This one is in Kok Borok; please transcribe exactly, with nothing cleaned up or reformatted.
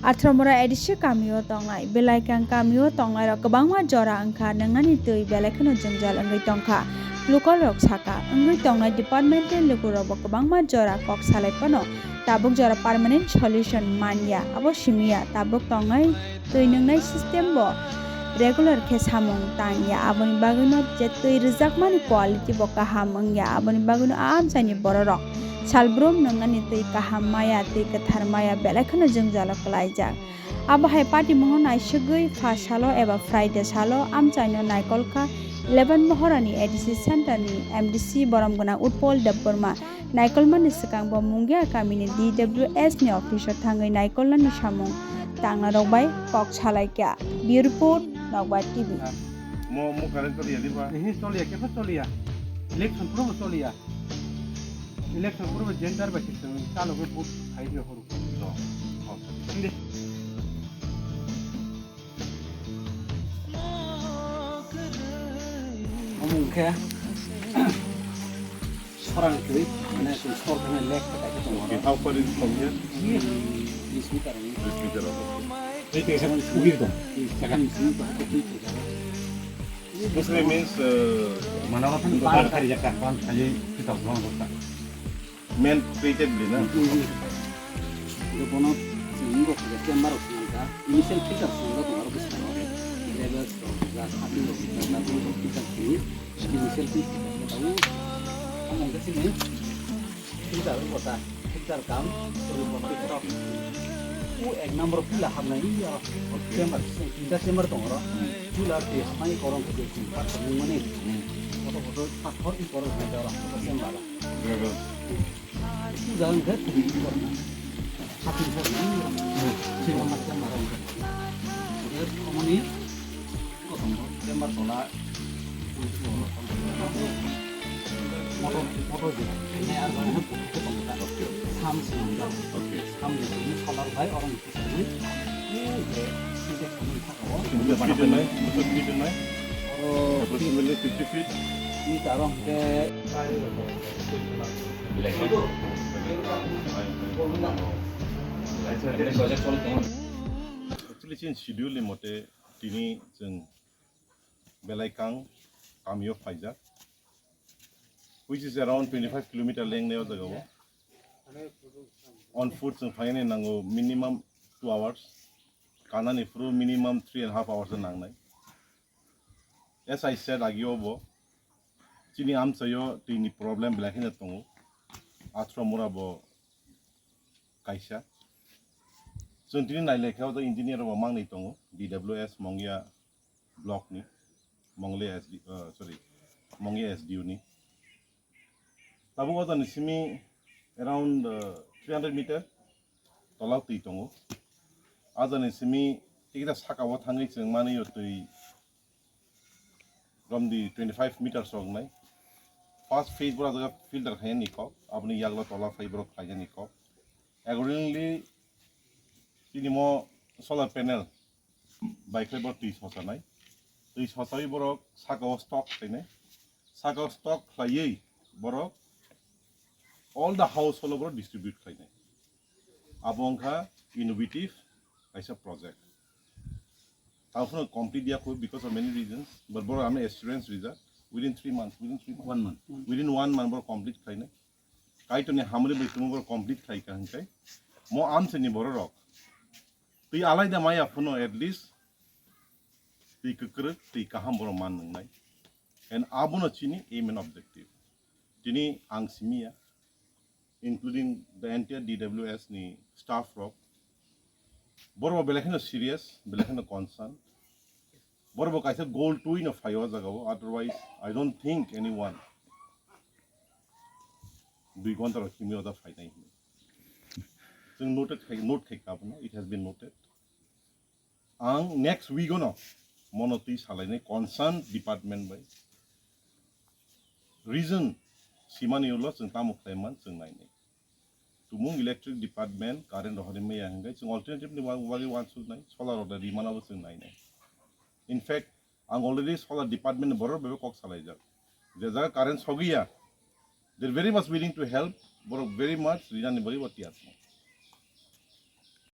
Athromura A D C kamio tongnai, Belaikang kamio tongnairok kwbangma jora wngkha, nwngnani twi belai kheno jwngjal wngwi tongkha. Local rok sakha, wngwi tongnai departmental lukurokbo kwbangma jora kok salai phano tabuk jora permanent solution manya, abo simiya tabuk tongnai twi nwngnai system bo regular khe samung tangya, aboni bagwino je twi rwjakmani quality bo kaham wngya, aboni bagwino a amchaini bororok salbrum nwngnani twi kaham maya, twi kwthar maya belai kheno jwngjalo kwlaijak. Abo hai patimungo naisugwi pha salo eba Friday salo amchaino naikol kha eleven Mohorani A D C center ni M D C borom gwnang Utpol Debbarma. Naikolmani swkang bo Mungia kamini D W S ni office o thangwi naikolnani samung tangnarok bai kok salaikha. Bureau report, Nokbar T V. Mo mo current choliya diba? Ehe, choliya, kepha choliya. Election puro bo choliya. Election puro bo jendar bai se chwng chalo khe vote khai diya horo. No. Hindi. Omo hwnkhe sorang twi, mane chwng sor thangna lake khe kaisa tongo. Okay, how far is from here? Tris meter. Tris meter, okay. Twi twi sakang sugir tong. Sakang sugir tong. Muslim means, uh, Manala thang ban khari jakka, ban khali kita buang jakka. Man created bli na? Bono chwng rok chamber rok swnam kha, initial filter swnam rok tongo, aro bwskango levels rok, gas, cutting rok, gas, cutting rok, filter swnam, initial filter rok tongo. Ang hwnkhe chini filter rok ta, filter kam, filter rok. U ek number pula hamnai, iya, chamber, tinta chamber tongo ro. Pula twi hamani korong khe chwng part swnam mani. Photo photo pathor i korong hwnwi oro chamber. Puja wngkhe twi korna. Hatin korna. Sima maksa mara wngkhe. Oke, omoni kosom chamber tola. Motor, motor je. Ini arwah itu tongkha. Sam sih. Oke. Sam di sini solar bai orang. Fifty feet nai, fifty feet nai. Approximately fifty feet. Actually, chini schedule ni mote tini chwng Belaikang kamio phaijak, which is around twenty-five kilometer length ni o jaga o. On foot chwng phainani nango minimum two hours, kanani phuru minimum three and half hours nangnai. As I said, agi o bo chini amchaio twi ni problem belai kheno tongo. Athro mura bo kaisa. Chwng tini nailai khe o engineer bo mangnwi tongo, D W S Mongia block ni, Mongle S D, uh, sorry, Mongia S D O ni. Tabuk o jani simi around, uh, three hundred meter tola twi tongo. A jani simi tikita saka o thangwi chwng manwi o twi romdi twenty-five meters rok nai. First phase bora jaga filter khainani kok, aboni yaglo tola phai borok khainani kok. Accordingly, chini mo solar panel bai khlai borok twi sosanai. Twi sosawi borok saka o stock khlainai. Saka o stock khlaiwi borok all the household o borok distribute khlainai. Abo wngkha innovative kaisa project. Tamo phano complete ya kho because of many reasons, but borok ano assurance rijak within three months, within three months. One month. Within one month borok complete khlainai. Kaitorni hamri bai tongwi borok complete khlai kha hwnkhai mo amchaini bororok twi alaida maya phano at least twi kwkrwk, twi kaham borok man nwngnai. And abono chini aim and objective. Tini ang simiya, including the entire D W S ni staff rok, borok belai kheno serious, belai kheno concern. Borok bo kaisa goal twi no phaio o jaga o, otherwise I don't think anyone dui ghonta rok himwi oda phainai hwnwi. Chwng noted khai, note khai kha abono, it has been noted. Ang next week ono mono twi salainai concern department bai. Reason simani ulo chwng tamo khlai man chwng nainai. Tumung electric department current rohorwi maya hwnkhe chwng alternative ni wa-, wagwi wansuknai, solar rok da rimana bo chwng nainai. In fact, ang already solar department ni borok bai kok salaijak. Je jaga current sogwi ya, they are very much willing to help, borok very much rinani bagwi bo tiyar tongo.